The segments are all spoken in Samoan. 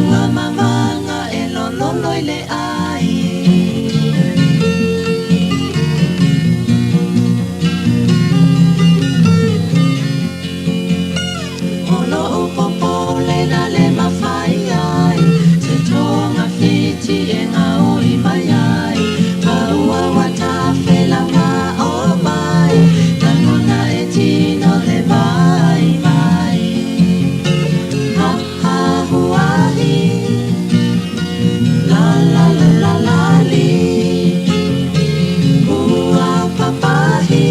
Ua mavaga e lololo i le ai. O lou popolega le mafai ai, se toga fiti e gaoi mai ai, pa ua ua tafela ma o mai, lagona e tino le vaivai. Ha ha huahi, la la la la la li, ua papahi.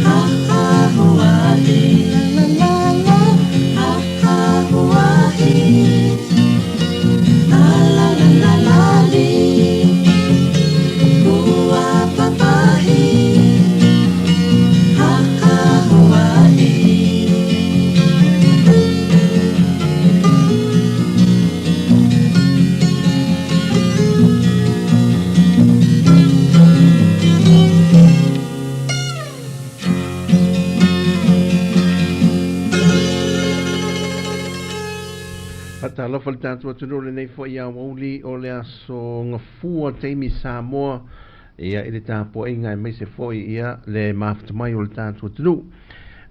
Ha ha huahi, la la la la, ha ha huahi, la la la la la li, ua papahi, ha ha huahi. Faatalofa le tatou atunuu lenei foi aoauli o le aso Gafua taimi Samoa ia i le tapuaiga aemaise foi ia le mafuta mai o le tatou atunuu.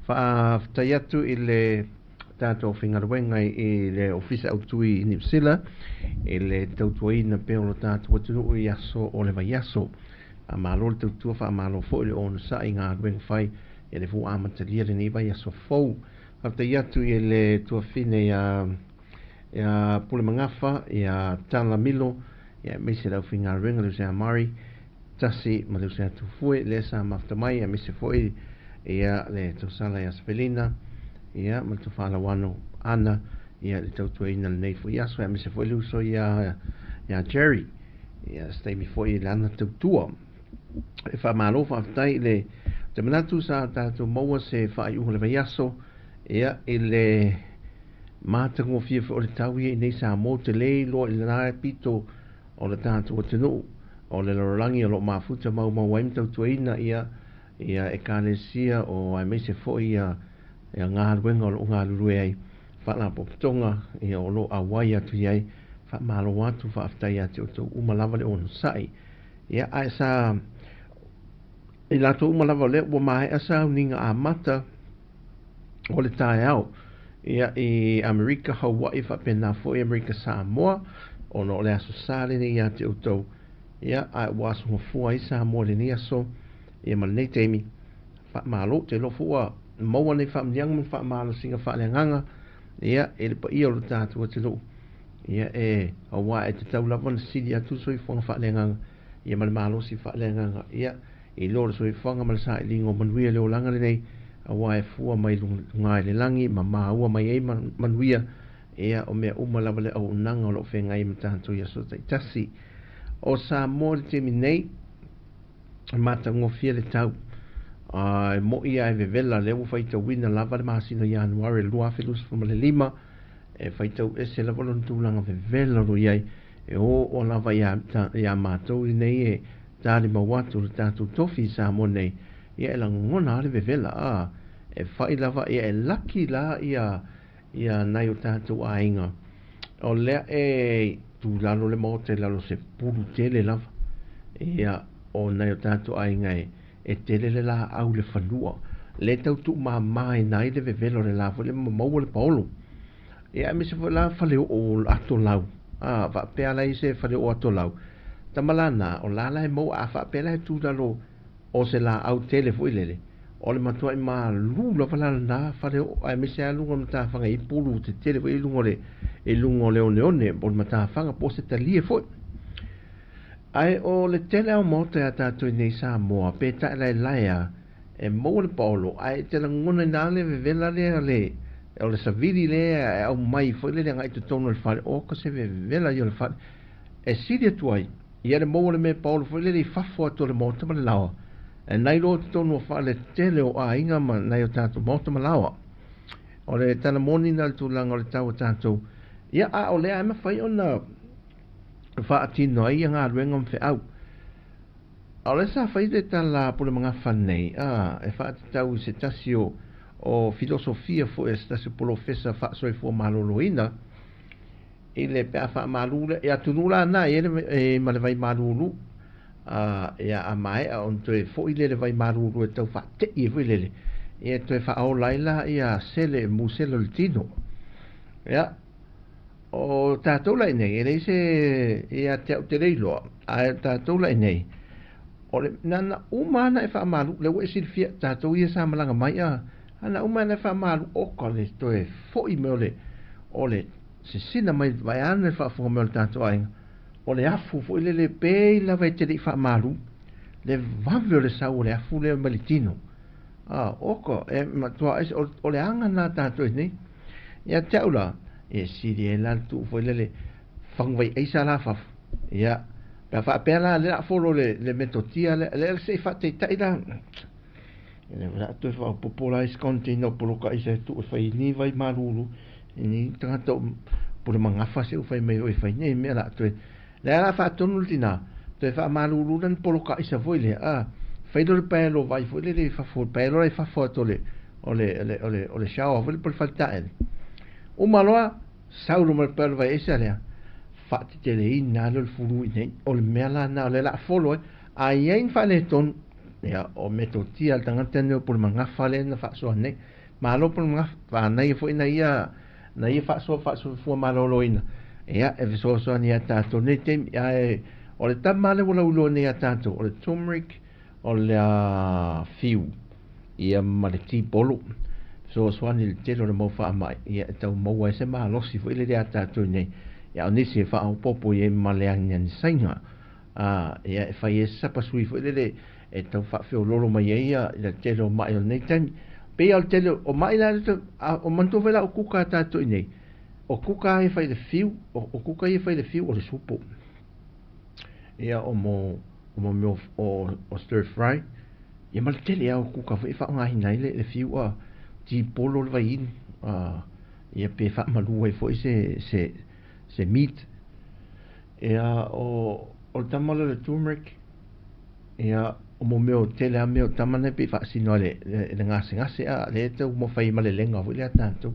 Faafetai atu i le tatou faigaluega i le Ofisa Autui i Niu Sila i le tautuaina pea o le tatou atunuu i aso o le vaiaso. Faamalo le tautua, faamalo foi le onosai i galuega fai i le fua amatalia lenei vaiaso fou. Faafetai atu i le tuafine ia Pule Magafa, ia Tala Milo, ia aemaise le aufaigaluega le Usaia Murray, tasi ma le Usaia Tufue, lea sa mafuta mai, aemaise foi ia le tausala ia Safelina, ia ma le Tofalauano Ana, ia le tautuaina lenei foi aso, aemaise foi le uso ia Jerry, ia se taimi foi i lana tautua. E faamalo faafetai i le te manatu sa tatou maua se faaiuga o le vaiaso, ia i le matagofie foi o le tau ia i nei Samoa, ou te le iloa i lena pito o le tatou atunuu o le lalolagi o lo o mafuta maumau ai ma tautuaina ia ia ekalesia o aemaise foi ia ia galuega o lo o galulue ai faalapotopotoga ia o lo o auai atu i ai. Faamalo atu, faafetai ia te outou uma lava le onosai. Ia ae sa i latou uma lava o lea ua maea sauniga amata o le taeao ia i Amerika, Hawaii faapena foi Amerika Samoa, ona o le aso Sa lenei ia te outou, ia ae ua aso gafua ai Samoa i lenei aso ia ma lenei taimi. Faamalo, te iloa foi ua maua nei faamanuiaga ma faamalosiga faaleagaga ia i le paia o le tatou atunuu, ia e aua e tatau lava ona sili atu le soifuaga faaleagaga ia ma le malosi faaleagaga ia i lo le soifuaga ma le sailiga o manuia le olaga lenei, aua e fua mai luga i le lagi ma maua mai ai manuia ia o mea uma lava le auaunaga o lo o feagai ma tatou i aso taitasi. O Samoa i le taimi nei, matagofie le tau. E moi lava e vevela, lea ua faitauina lava le masina o Ianuari 2025, e faitau ese lava lona tulaga vevela o lo o i ai, e oo lava ia matou nei e talimau atu le tatou tofi i Samoa nei, ia e lagona lava le vevela, e fai lava, ia e laki la ia ia nai o tatou aiga, o lea e tulalo le maota i lalo o se pulu tele lava, ia o nai o tatou aiga e tele le laau le fanua, le tau tuumamaina ai le vevela o le la foi le ma maua le paolo. Ia aemaise foi la fale oo atolau, faapea la i se fale oo atolau, tama lana, o la la e maua, a faapea la e tulalo o se laau tele foi lele, o le matuai malu lava la lena fale oo, aemaise lava luga o le matafaga i pulu tetele foi i luga o le i luga o le oneone po o le matafaga po o se talie foi. Ae o le tele lava o maota ia tatou i nei Samoa, pe taelaelae lava, e maua le paolo, ae e te lagonaina lava le vevela lea le o le savili lea e aumai foi lele agai i totonu o le fale, oka se vevela ia o le fale. E sili atu ai, ia le maua o le mea paolo foi lele i fafo atu o le maota ma le laoa, e nai loa totonu o fale tele o aiga ma nai o tatou maota ma laoa. O le tala moni lena i le tulaga o le tau o tatou, ia a o lea e mafai ona faatino ai ia galuega ma feau. A o lea sa fai le tala a Pule Magafa nei, e faatatau i se tasi o filosofia foi a se tasi o polofesa faasoifua maloloina, i le pe a faamalu lea, i atunuu la na e i ai le e ma le vai malulu, a ia a maea ona toe foi lea i le vai malulu e tau faatei ai foi lele, ia e toe faaola ai la ia sele musele o le tino. Ia, o tatou la i inei, e leai se ia te au te le iloa, ae o tatou la i inei, o le na ona uma lava ona e faamalu, lea ua e silafia tatou ia sa malaga mai a, na ona uma lava ona e faamalu, oka le toe foi mai o le o le sisina mai vaeane le faafofoga mai o le tatou aiga, o le afu foi lele pei lava e te le i faamalu, le vave o le sau o le afu lea mai le tino. A, oka, e matua ese, o le aga lena a tatou i nei. Ia te au la, e sili ai la le tuu foi lele faguvai aisa la fafo. Ia, pe a faapea la lea a folo le, le metotia lea, lea se i faataitai la, e le o le a toe faaopoopo la isi container o poloka aisa e tuu e fai ni vai malulu, i ni tagata o pule magafa se ua fai mai oi fai nei mea la a toe, lea la faatonu le tina, toe faamalulu la ni poloka aisa foi lea, a, fai lea o le paelo vai foi lele i fafo, paelo la i fafo atu o le, o le, o le, o le, o le shower foi lele po o le faletaele. Uma loa, sau loa ma le paelo vai aisa lea, faateteleina lava lea o le fulu i inei. O le mea la lena o lea o le a folo ai. A i ai ni faaletonu, ia, o metotia a le tagata lenei o Pulemagafa lea na faasoa nei. Malo Pulemagafa, manaia foi na ia, na ia faasoa faasoifua maloloina, ia, e fesoasoani ia tatou nei taimi. Ae o le tama lea ua lauiloa nei ia tatou, o le turmeric, o le fiu, ia ma le ti polo, fesoasoani i le tele o le mau faamai, ia e tau maua ai se malosi foi lele ia tatou i nei. Ia o nisi e faaopoopo i ai ma le aniani saiga, a, ia e fai ai se sapasui foi lele e tau faafeoloolo mai ai ia le tele o mai o lenei taimi. Pei lava o le tele o mai la, o manatua foi la o kuka a tatou i nei, o kuka ia e fai i le fiu, o kuka ia e fai i le fiu o le supo. Ia o mo, o mo mea o, o stir fry, ia ma le tele lava o kuka foi e faaaogaina ai le, le fiu a tipolo le vaiinu, a, ia pe faamalu ai foi se, se, se meat. Ia o, o le tama lea o le turmeric, ia o mo mea o tele lava mea o tama nei pei faasino ai le, le, le gasegase a, lea e taumafai ai ma le lega foi lea a tatou.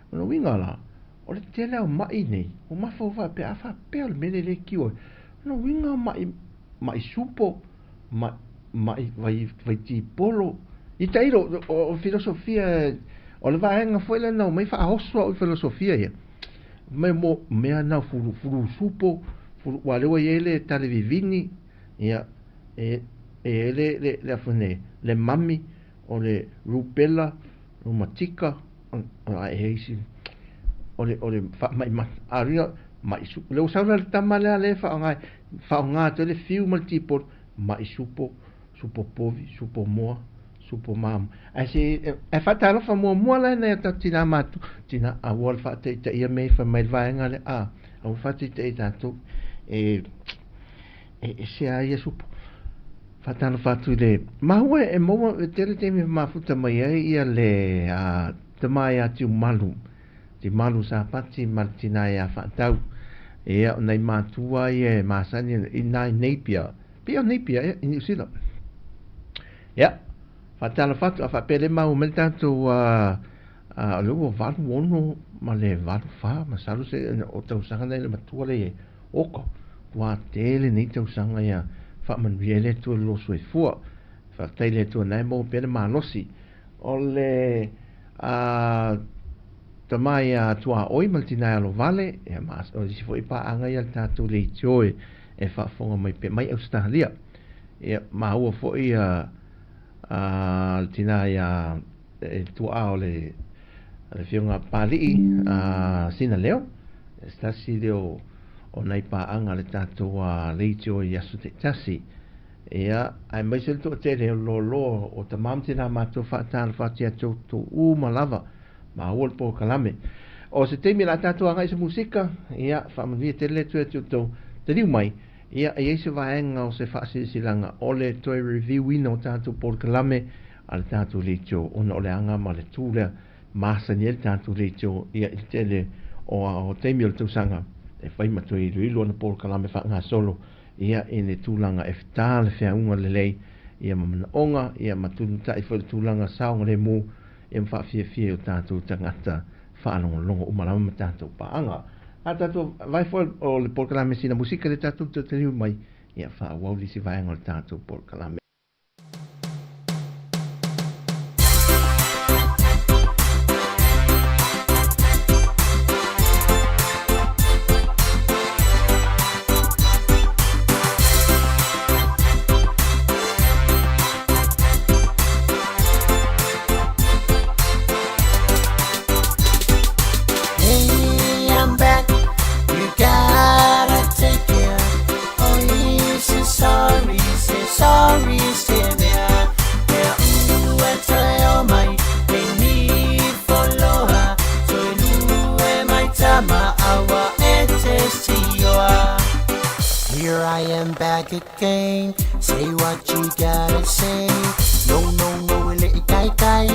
O lona uiga la, o le tele lava o mai nei, ua mafaufau faapea, a faapea o le mea lea lea e kiu ai, o lona uiga o mai, mai supo, mai, mai vai, vai tipolo. I tailo, o, o filosofia, o le vaega foi lea na omai faaoso au i filosofia ia. Mai mo mea na fulu, fulu supo, fulu, aua lea ua i ai le tale vivini, ia, e, e i ai le, le, le afu nei, le mami, o le rupela, rumatika, a e isi, o le, o le faamai mata, a ringa, mai supo, le ua sau la le tama lea lea e faaaoga ai, faaaoga atu ai le fiu ma le tipolo, mai supo, supo povi, supo moa, supo mamoe. Ae se, ae faatalofa muamua la i nai o tatou tina matutua, tina, aua le faataitaia mea i fai mai le vaega lea, a, aua le faataitaia tatou, e, e ese lava ia supo. Faatalofa atu i le maua e maua e tele taimi e mafuta mai ai ia le a, tama ia Tiumalu, Tiumalu Sapati ma le tina ia Faatau. Ia, o nai matua ia e masani i nai Napier, pei o Napier ea i Niu Sila. Ia, faatalofa atu, a faapea le maua mai le tatou a, a, o le ua 86 ma le 84, masalo se o tausaga nei le matua lea i ai. Oka, ua tele nei tausaga ia faamanuia ai le Atua i le lou soifua. Faafetai i le Atua na e maua pea le malosi o le a, tama ia Tuaoi ma le tina ia Lovale, ia ma o isi foi paaga ia le tatou leitio e faafofoga mai pea mai Ausetalia. Ia maua foi ia a, le tina ia e tuaa o le le afioga a Papalii a Sinaleo, se tasi lea o o nai paaga a le tatou leitio i aso taitasi. Ia, aemaise le toatele o loaloa o tama ma tina matou faatalofa atu ia te outou uma lava, maua le polokalame. O se taimi o le a tatou agai i se musika, ia, faamanuia tele le Atua ia te outou. Taliu mai, ia, e i ai se vaega o se faasilasilaga o le toe review ina o tatou polokalame a le tatou leitio, ona o le aga ma le tu lea masani ai le tatou leitio, ia, i le tele o taimi o le tausaga e fai ma toe iloilo ana polokalame faagasolo, ia, i le tulaga e fetā le feauga lelei, ia, ma manaoga, ia, ma tulutai foi le tulaga saogalemu, ia, ma faafiafia i o tatou tagata faalogologo uma lava ma tatou paaga. A tatou vae foi o le polokalame sina musika le tatou toe mai, ia faaauau le isi vaega o le tatou polokalame. Hey, I'm back. You gotta take care. Oh, say sorry, say sorry, say there. There, ooh, tell my ni follow her. So lu my tama awa ete. Here I am back again. Say what you gotta say. No, no, no, le kai kai.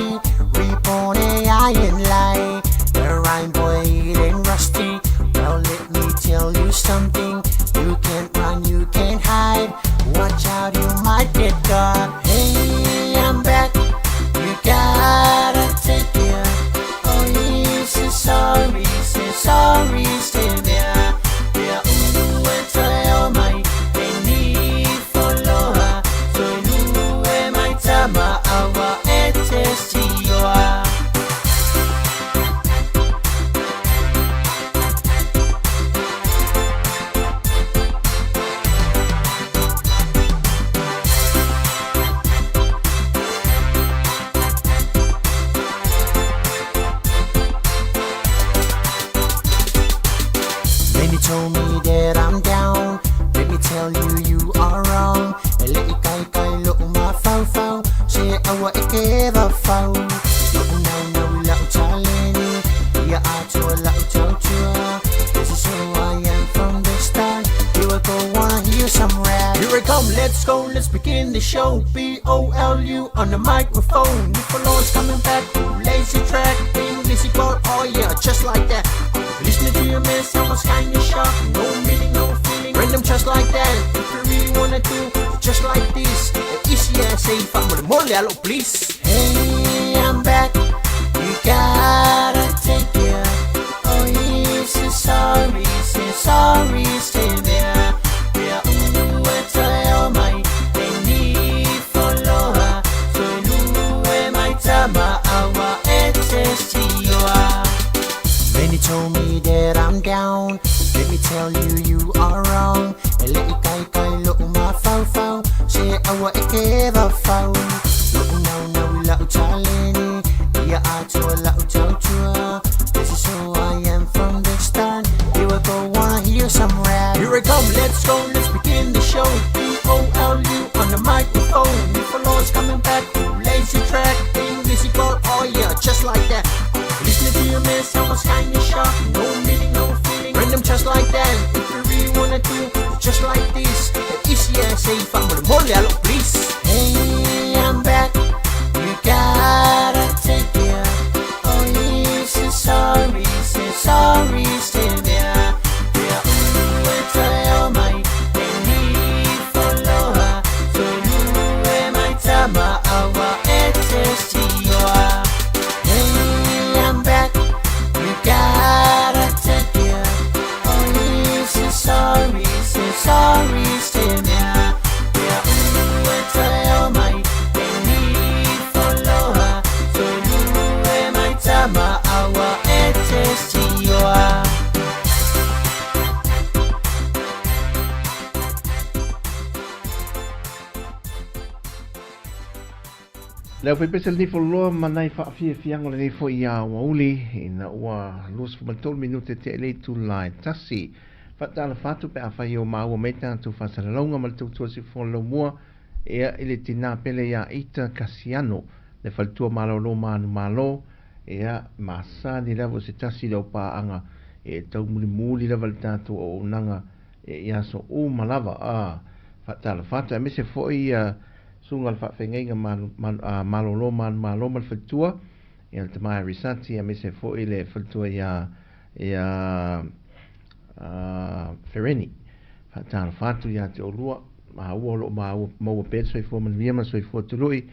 Repone I ain't lie. The rhyme boy it ain't rusty. Well, let me tell you something. You can't run, you can't hide. Watch out, you might get caught. Hey, I'm back. You gotta take care. Oh, you say sorry, say sorry, say there. There, ooh, tell my ni follow her. So lu my tama awa ete sioa. Many told me that I'm down. Let me tell you, you are wrong. Ele i kai kai lo uma fau fau. Se awa e ke va fau. Lo nau nau la u taleni. Ia atua la u tautua. This is who I am from the start. Here I go, wanna hear some rap. Here I come, let's go, let's begin the show. B-O-L-U on the microphone. Nicolas coming back, lazy track. English ball, oh yeah, just like that. Listening to your man, sounds kinda sharp. No meaning, no feeling, random just like that. If you really wanna do just like this, easy as say, mole, please. Hey, I'm back. You gotta take care. Oh, you say sorry, say sorry, say there. There, ooh, tell my ni follow her. So lu my tama awa ete sioa. Many told me that I'm down. Let me tell you, you are wrong. Ele i kai kai lo uma fau fau. Se awa e ke va fau. Lo nau nau la u taleni. Ia atua la u tautua. This is who I am from the start. Here I go, wanna hear some rap. Here I come, let's go, let's begin the show. B-O-L-U on the microphone. Nicolas coming back, lazy track. English ball, oh yeah, just like that. Listening to your man, sounds kinda sharp. No meaning, no feeling, random just like that. If you really wanna do just like this, easy as say, mole, please. Hey, I'm back. You gotta take care. Oh, you say sorry, say sorry, say there. There, ooh, tell my ni follow her. So lu my tama awa ete sioa. Hey, I'm back. You gotta take care. Oh, you say sorry, say sorry, say there. There, ooh, tell my ni follow her. So lu my tama awa ete sioa. Le au faipese lenei fololoa ma nai faafiafiaga o lenei foʻi aoauli ina ua 23 minute tea i le itula e tasi. Faatalofa atu pe afai o maua mai tatou faasalalauga ma le tautua siufofoga laumua ia i le tinā pele iā Ita Kasiano le faletua malōlō manumalo ia masani lava o se tasi le aupaaga e taumulimuli lava le tatou auaunaga e i aso uma lava a faatalofa atu aemaise foʻi ia susuga le faafeagaiga malōlō manumalo ma le faletua ia le tamā Risati aemaise foʻi le faletua iā ia Fereni. Faatalofa atu iā te olua maua o loo maua maua pea le soifua manuia ma le soifua tului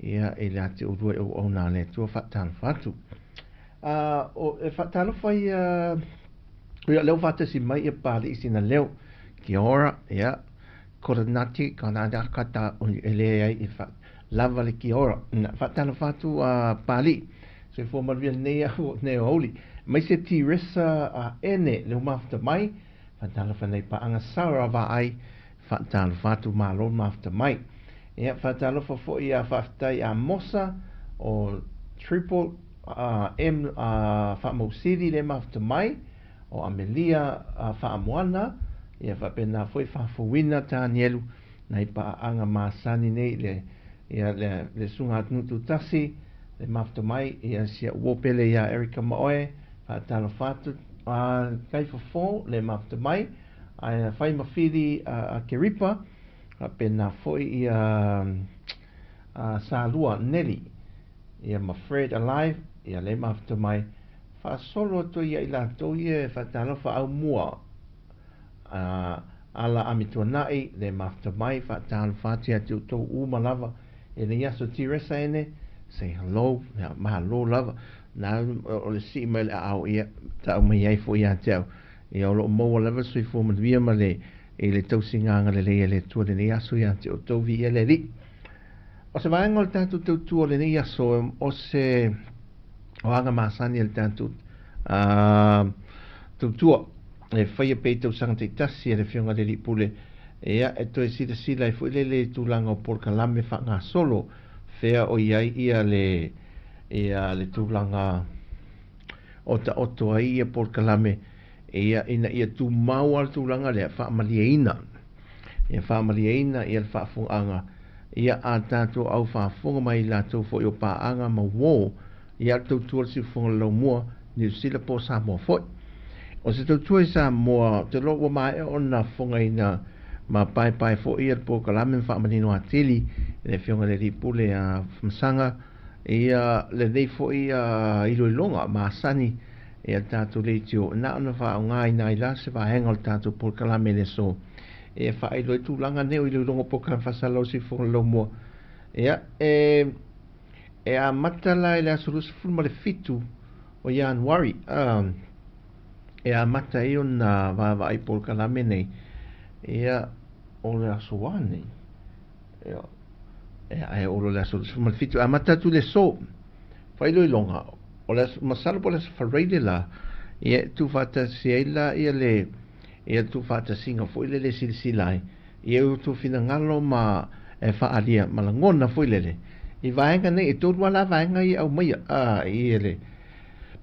ia i le ate olua i auauna a le Atua. Faatalofa atu. O e faatalofa ia Ia, lea ua faatasi mai ia Papalii Sinaleo. Kia ora, ia, Koranati, Kanadakata, e leai e fa, lava le kia ora. Na, faatalofa atu a Papalii. Soifua manuia lenei au, lenei aoauli. Aemaise Tiresa a Ene, le ua mafuta mai. Faatalofa nei paaga Sarah Vaai, faatalofa atu malo le mafuta mai. Ia, faatalofa foi a faafetai a Mosa o Triple M Faamausili le mafuta mai, o Amelia Faamoana, ia faapena foi Faafouina Tanielu, nai paaaga masani nei le ia le le susuga atunuu tutasi le mafuta mai, ia si au uo pele ia Erica Maoe, faatalofa atu a Kaifofo le mafuta mai, ae fai ma fili a Keripa, faapena foi ia Salua Neli, ia ma Fred Alive, ia le mafuta mai, faasolo atu ai ia i latou ia e faatalofa aumua a ala Amituanai, le mafuta mai, faatalofa atu ia te outou uma lava i lenei aso. Tiresa ene, say hello, ia malo lava, na o le sii mai o le aao ia tau mai ai foi ia te au, ia o lo o maua lava le soifua manuia ma le i le tausiga agalelei a le Atua i lenei aso ia te outou, viia le Alii. O se vaega o le tatou tautua o lenei aso, o se o aga masani a le tatou tautua e faia pea i tausaga taitasi a le Afioga i le Alii Pule, ia e toe silasila ai foi lele i tulaga o polokalame faagasolo, fea o i ai ia le ia le tulaga o taoto ai ia polokalame, ia ina ia tumau lava le tulaga lea, faamalieina. Ia faamalieina ia le faafofogaaga ia a tatou au faafofoga mai i latou foi o paaga ma uo ia le tautua le siufofoga le laumua Niu Sila po o Samoa foi. O se tautua i Samoa, ou te iloa ua maea ona fofogaina ma paepae foi ia le polokalame ma faamanino atili e le Afioga i le Alii Pule a Masaga ia lenei foi iloiloga masani ia le tatou leitio na ona faaaogaina ai la se vaega o le tatou polokalame i le aso e faailoa ai tulaga nei o iloiloga o polokalame faasalalau siufofoga le laumua. Ia, e amata la i le aso 27 o Ianuari, e amata ai ona vaavaai polokalame nei, ia, o le aso a nei, ia, e ae olo le aso 27, e amata atu i le aso faailoiloga, o le aso, masalo po o le aso Faraile la, ia, e tuufaatasi ai la ia le, ia le tuufaatasiga foi lele e silasila ai, ia outou finagalo ma e faaalia ma lagona foi lele i vaega nei, e tolu lava la vaega ia e aumaia a i le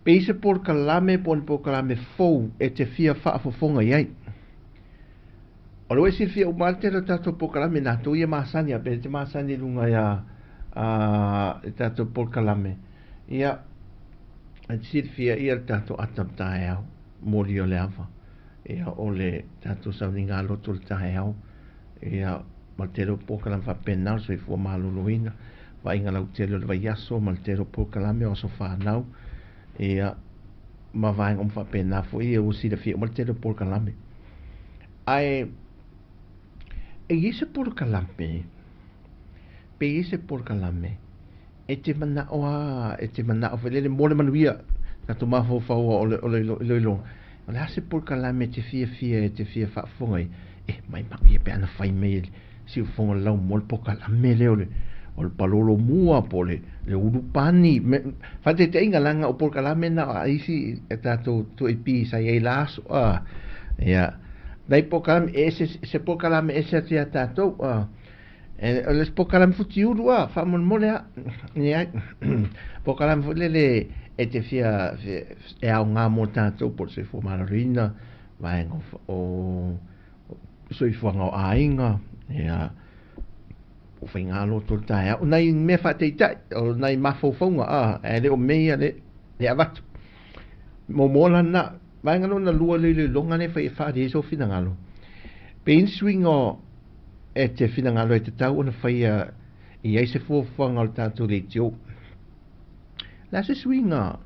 pe i se polokalame po o ni polokalame fou e te fia faafofoga i ai. O le ua e silafia uma lava le tele o tatou polokalame na tou ia masani a pe te masani i luga ia a i tatou polokalame ia e te silafia ia le tatou ata taeao moli o le ava ia o le tatou sauniga loto i le taeao ia ma le tele o polokalame faapena o le soifua maloloina vaaiga lautele o le vaiaso ma le tele o polokalame o aso fanau ia ma vaega uma faapena foi ia ua silafia uma le tele o polokalame ae e i ai se polokalame pe i ai se polokalame e te manao a e te manao foi lele mo le manuia tatou mafaufau o le o le iloiloga o le a se polokalame e te fiafia e te fia faafofoga ai e maimau ia pe ana fai mai e le siufofoga o le laumua le polokalame lea o le o le palolo mua po o le le ulu pani faataitaiga leaga o polokalame na a isi e tatou 2AP sa i ai la aso a ia nai polokalame e ese se polokalame ese atu ia tatou a E, o le polokalame futiulu a, faamolemole a, leai, polokalame foi lele e te fia, e aoga mo tatou po o le soifua maloloina, vaega o, o soifuaga o aiga, ia, o faigalotu o le taeao, o nai mea faataitai, o nai mafaufauga, a, ae le o mea ia le, le avatu. Muamua la lena, vaega lona lua le iloiloga lea e fai e faaali ai sou finagalo, pe i ai ni suiga o, e te finagalo e tatau ona faia i ai se fuafuaga o le tatou leitio. O le a se suiga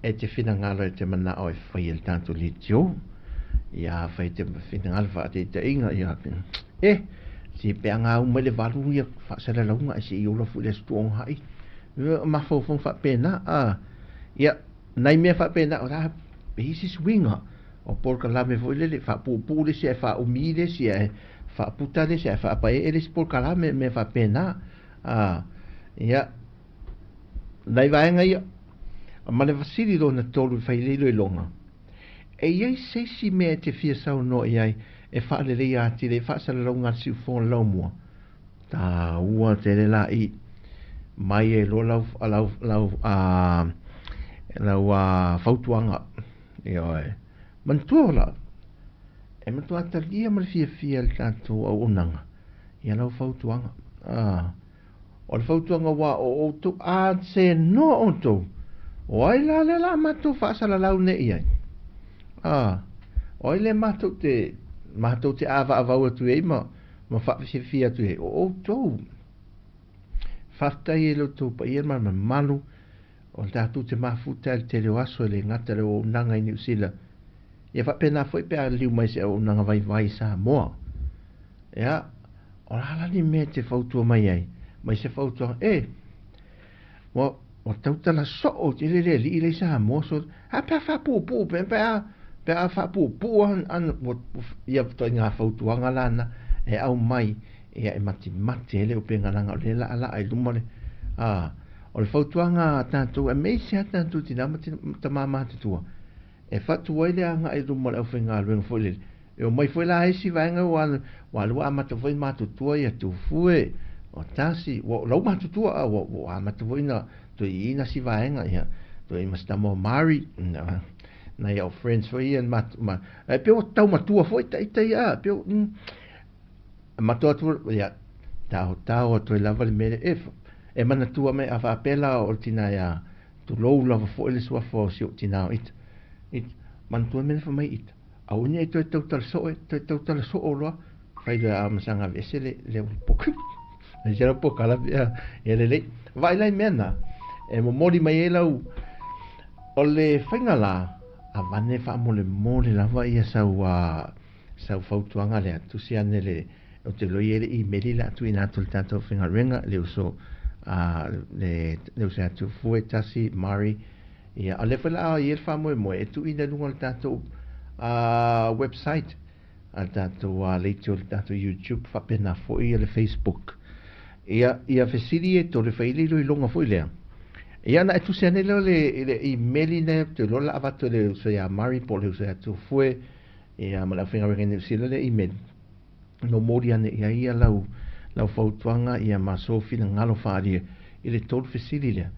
e te finagalo e te manao e faia i le tatou leitio? Ia afai e te finagalo faataitaiga, ia e, se pe a gau mai le 8 ia faasalalauga ae se i ola foi i le Aso Tuogaai. Mafaufauga faapena, a, ia, nai mea faapena, o le a Pe i ai se isi uiga o polokalame foi lele, faapuupuu le isi ae faaumi le isi ae faaputa le isi ae faapaee le isi polokalame, mea faapena. Ia, nai vaega ia, ma le fesili lona tolu e fai ai le iloiloga, e i ai se isi mea e te fia saunoa i ai e faaleleia atili ai faasalalauga a le siufofoga o le laumua? Taua tele la i mai ai loa lau lau lau lau fautuaga. Ioe. Manatua la, e matua talia ma le fiafia e le tatou auaunaga ia lau fautuaga. O le fautuaga ua o outou, a senoa outou, o ai la lea la matou faasalalau nei i ai? O ai lea matou te matou te avaavau atu ai ma faafifia atu ai? O outou. Faafetai e lo outou paia ma le mamalu o le tatou te mafuta i le tele o aso e le gata le auaunaga i Niu Sila. Ia faapena foi pe a liliu mai se auaunaga vaivai i Samoa. Ia, o la la ni mea te fautua mai ai, mai se fautuaga, e, ua, ua tautala soo tele le alii lea i Samoa, so, a pe a faapuupuu, pe, pe a, pe a faapuupuu an, an, ua, ia ituaiga fautuaga lana e aumai, ia e matimati ai le upegalaga o lea laalaa i luma le, o le fautuaga a tatou, aemaise lava tatou tina ma tama matutua, e fatu ai le agai i luma o le aufaigaluega foi lele. E omai foi la isi vaega ua ua lua amata foi matutua ia Tufue, o Tasi, ua lau matutua a ua ua amata foi na toe iina si vaega ia toe ma si tama o Mari na nai au friends foi ia ma ma e pei ua tau matua foi ita ia a pei ua matua atu ia tao tao atu ai lava le mea lea e e manatua mai a faapea la o le tina ia tulou lava foi le suafa o si ou tina o ita. Ita, manatua mea na fai mai ita. Aua ne i toe tautala soo e, toe tautala soo loa, fai loa a masaga aveese le, le poka. Ai se lau poka la ia, ia lelei. Vaai la i mea na, e momoli mai ai lau, o le faiga la, avane faamolemole lava ia sau, sau fautuaga lea, tusi ane le, ou te iloa e i ai le imeli le a tuuina atu i le tatou aufaigaluega, le uso a le, le uso ia Tufue Tasi Murray. Ia, a o lea foi la a i ai le faamoemoe e tuuina i luga o le tatou website a le tatou leitio le tatou YouTube faapena foi le Facebook. Ia, ia fesili e tolu e fai ai le iloiloga foi lea. Ia, ona e tusi ane lea o le, i le imeli lea, ou te iloa o le a avatu e le uso ia Murray po o le uso ia Tufue, ia ma le aufaigaluega i Niu Sila le imeli. No moli ane i ai ia lau, lau fautuaga ia ma sou finagalo faaalia i le tolu fesili lea.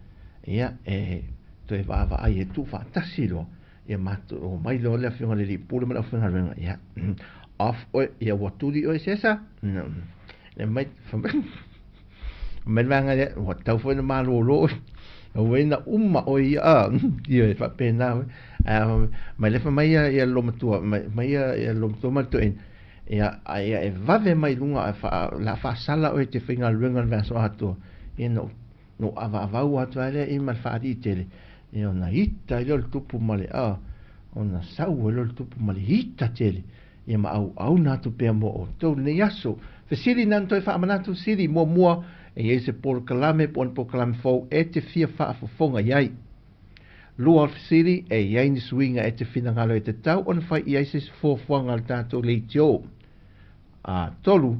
Ia, e toe vaavaai e tuufaatasi loa, ia matou omai loa le Afioga i le Alii Pule ma le aufaigaluega, ia, off oe, ia ua tuli oe sesa, le mai, mai le vaega lea, ua tatau foi ona malolo oe, aua na uma oe ia, a, ia e faapena oe. Ae mai le fai mai ia, ia le loomatua, mai, mai ia, ia le loomatua ma le toeaina, Ia, a ia e vave mai luga ae faa, o le a faasala oe e te faigaluega i le vaiaso atoa, ia na ou, na ou avaavau atu ai lea i ma le faalii tele, ia ona ita ai lea o le tupu ma le, a, ona sau ai lea o le tupu ma le ita tele, ia ma auauna atu pea mo outou lenei aso. Fesili na na toe faamanatu, fesili muamua, e i ai se polokalame po o ni polokalame fou e te fia faafofoga i ai. Lua o le fesili, e i ai ni suiga e te finagalo e tatau ona fai i ai se isi fuafuaga a le tatou leitio? A tolu,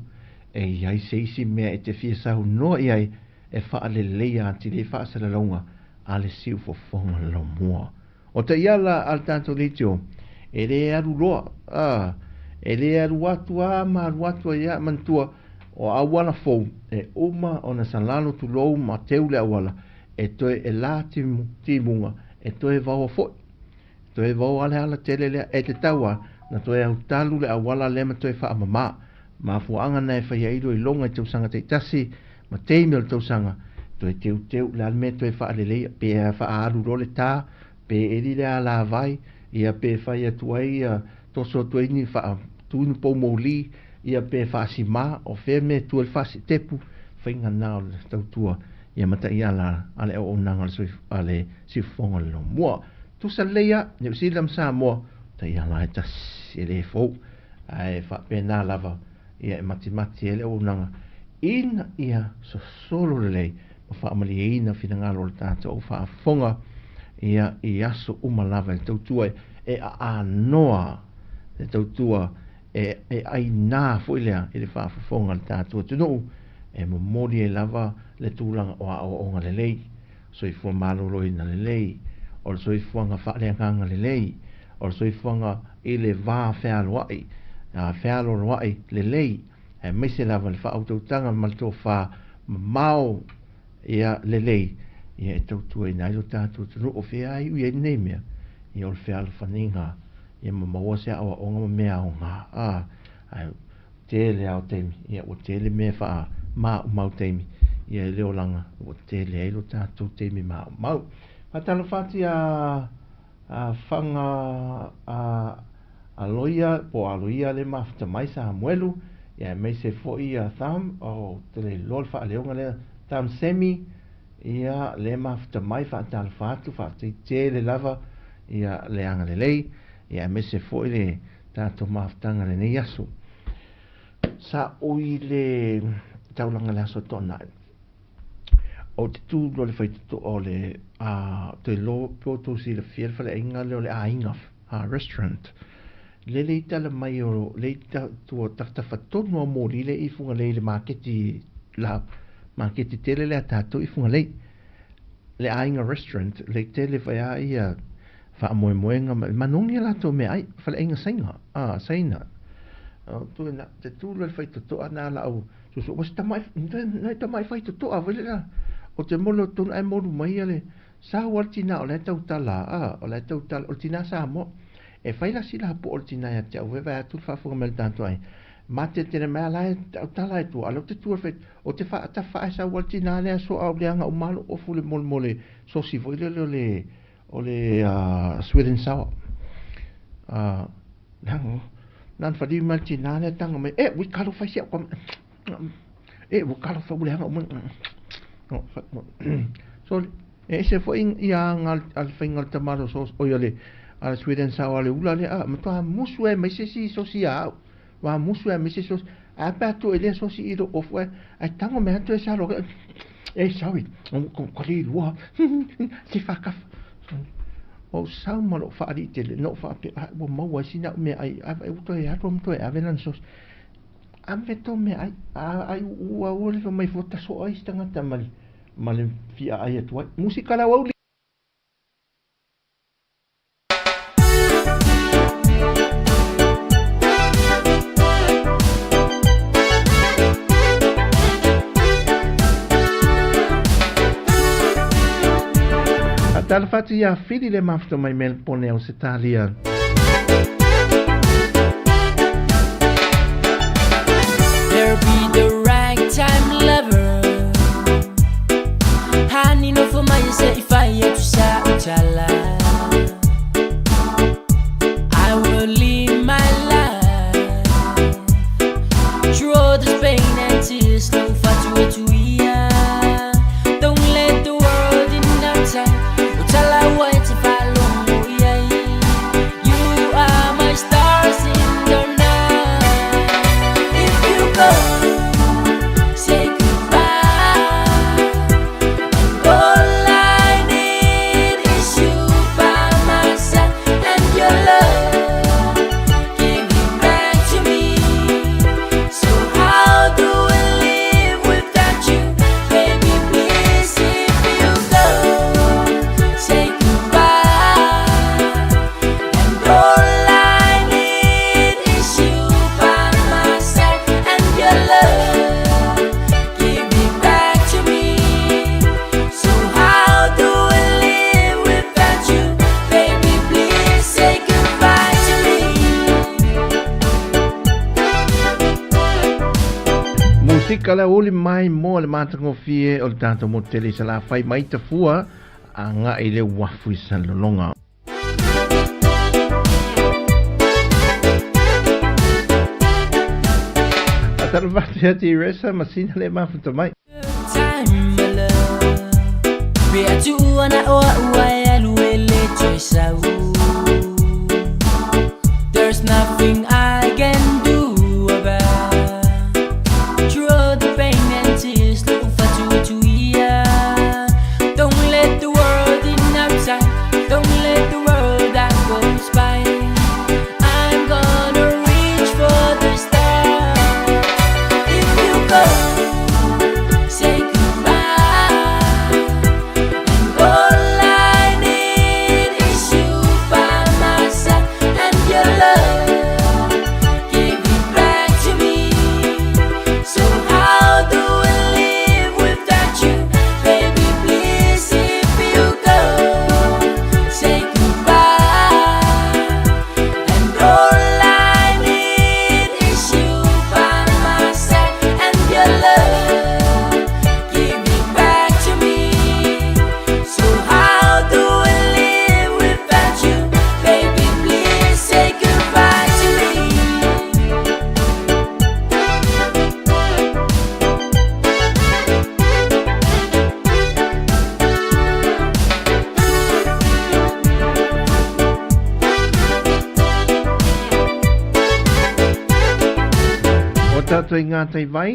e i ai se isi mea e te fia saunoa i ai e faaleleia atili ai faasalalauga a le siufofoga laumua? O taiala a le tatou leitio, e le alu loa, a, e le alu atu a ma alu atu ai a, manatua, o auala fou e uma ona salalo tulou ma teu le auala, e toe e la timuga, e toe vaoa foi. E toe vaoa le ala tele lea, e te tau a, na toe autalu le auala lea ma toe faamama. Mafuaaga na e fai ai iloiloga i tausaga taitasi ma taimi o le tausaga, toe teuteu le a le mea toe faaleleia, pe faaalu loa le tā, pe eli le alavai, ia pe fai atu ai, ia toso atu ai ni faatu ni pou moli, ia pe faasimā, o fea mea e tua i le faasitepu, faiga na o le tautua ia ma taiala a le auaunaga a le siufofoga o le Lomua. Tusa lelei lava, Niu Sila ma Samoa, taiala e tasi e le fou, ae faapena lava ia e matimati ai le auaunaga ina ia sosolo lelei ma faamalieina finagalo o le tatou au faafofoga ia i aso uma lava e tautua. e aanoa le tautua e e aina foi lea i le faafofoga a le tatou atunuu e momoli ai lava le tulaga o aoaoga lelei, soifua maloloina lelei, o le soifuaga faaleagaga lelei, o le soifuaga i le va fealoai, fealoloai lelei, aemaise lava le faautautaga ma le tofa mamao ia lelei, ia e tautuaina ai lo tatou atunuu. O fea ai ui ai lenei mea? Ia o le fealofaniga ia ma maua se aoaoga ma mea aoga, a ae tele lava o taimi, ia ua tele mea faamaumau taimi, ia i le olaga ua tele ai lo tatou taimi maumau. Faatalofa atu ia Faga Aloia po o Aloia le mafuta mai Samuelu, ia aemaise foi ia Tham, ou te le iloa le faaleoga lea, Tham Semi, ia le mafuta mai, faatalofa atu, faafetai tele lava ia le agalelei, ia aemaise foi le tatou mafutaga i lenei aso. Sa ou i le taulaga i le aso Toonai. Ou te tu loa i le faitotoa o le a te iloa pe ua outou silafia le faleaiga lea o le Aiga Restaurant. Le le i tala mai o le i tua tafatafa tonu a moli le i Fugalei i le maketi la maketi tele lea a tatou i Fugalei. Le Aiga Restaurant le tele fai a ia faamoemoega ma manogi a latou meaai, faleaiga Saina, a Saina. O tu na te tu loa le faitotoa na lau susu ua se tamai nai tamai faitotoa foi le la. O te molo tonu ae molu mai ia le sau a le tina o la e tautala, a o la e tautala, o le tina Samoa. E fai la sila po o le tina ia te au e vae atu le faafofoga mai a le tatou aiga. Matetele mai a la e tautala e tua, a o lea ou te tu e o te faatafa ae sau a le tina lea soa au leaga uma lou ofu le molemole sosi foi lele o le o le sweet and sour. Leaga na na faliu mai le tina lea taga mai, e ui kalo fai si au e ua kalo fai ua leaga uma. So e ese foi ia aga a le faiga o le tomato sauce, oi o le a le sweet and sour a le ula lea, a matua musu ai mai se isi sosi ia au. Ua musu ai mai se sosi, a pe atu e lea sosi i lou ofu ae tago mai atu e sa loa, e sorry, ua le iloa, se faakafa. Ua ou sau ma lou faaliitele, na ou faapea, ai ua maua ai sina au meaai, a ua toe alu ma toe ave lana sosi. Ave tou meaai, a ai ua ua le fai mai fua taso ai se tagata ma le ma le fia aai atu ai. Musika lau auli. Faatalofa atu ia Fili le mafuta mai Melbourne, Ausetalia. There be the ragtime lover. Hani no for my say if I to sa utala. I will live my life through all this pain and tears. No fatu to Don't let the world in outside. Utala wa te falo You are my stars in the night. If you go, say goodbye. All I need is you by my side and your love. Give it back to me. So how do I live without you, baby? Please, if you go, say goodbye. And all I need is you by my side and your love. Give it back to me. So how do I live without you, baby? Please say goodbye to me. Musika le uli mai mo le matagofie o le tatou motu tele i Salafai mai Tafua agai i le uafu i Salelologa. Faatalofa atu ia Teresa Masina le mafuta mai. Time, my love. Pe atu ana oa ua e alu e le toe sau. There's nothing I can do about. Through all the pain and tears, look fatu tu ia. Don't let the world in outside. Don't let the world that goes by. Tātou i ngā tai vai.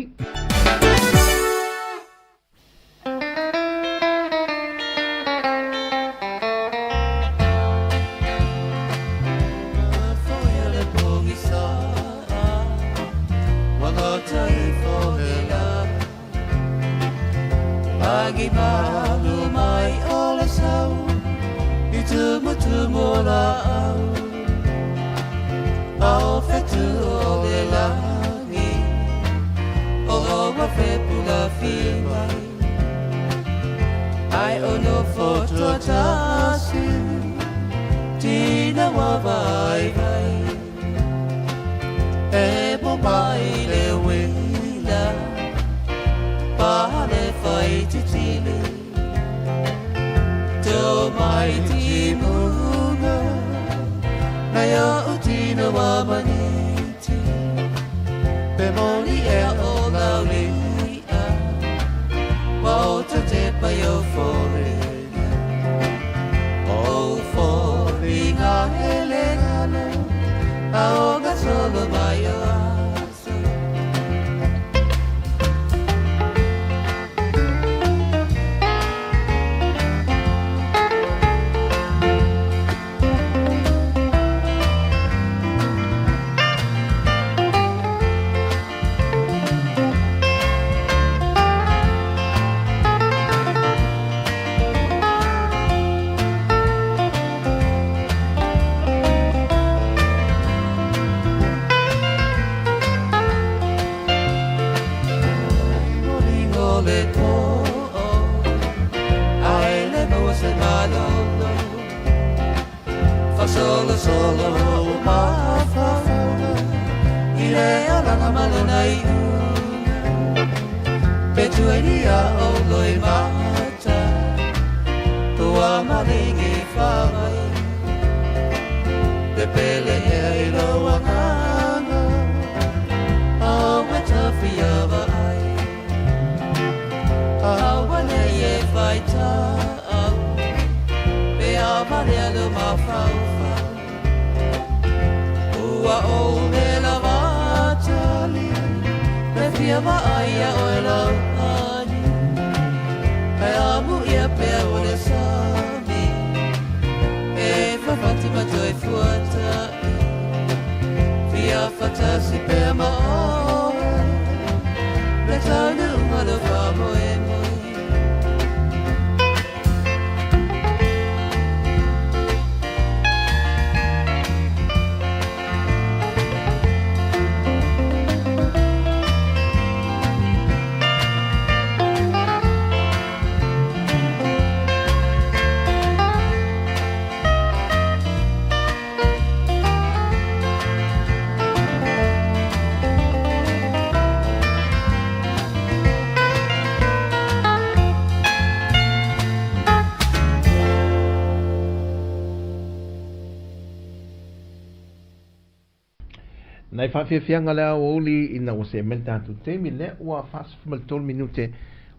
Nai whawhiawhianga le aoauli ina ua se mele tātou taimi lea ua 43 minute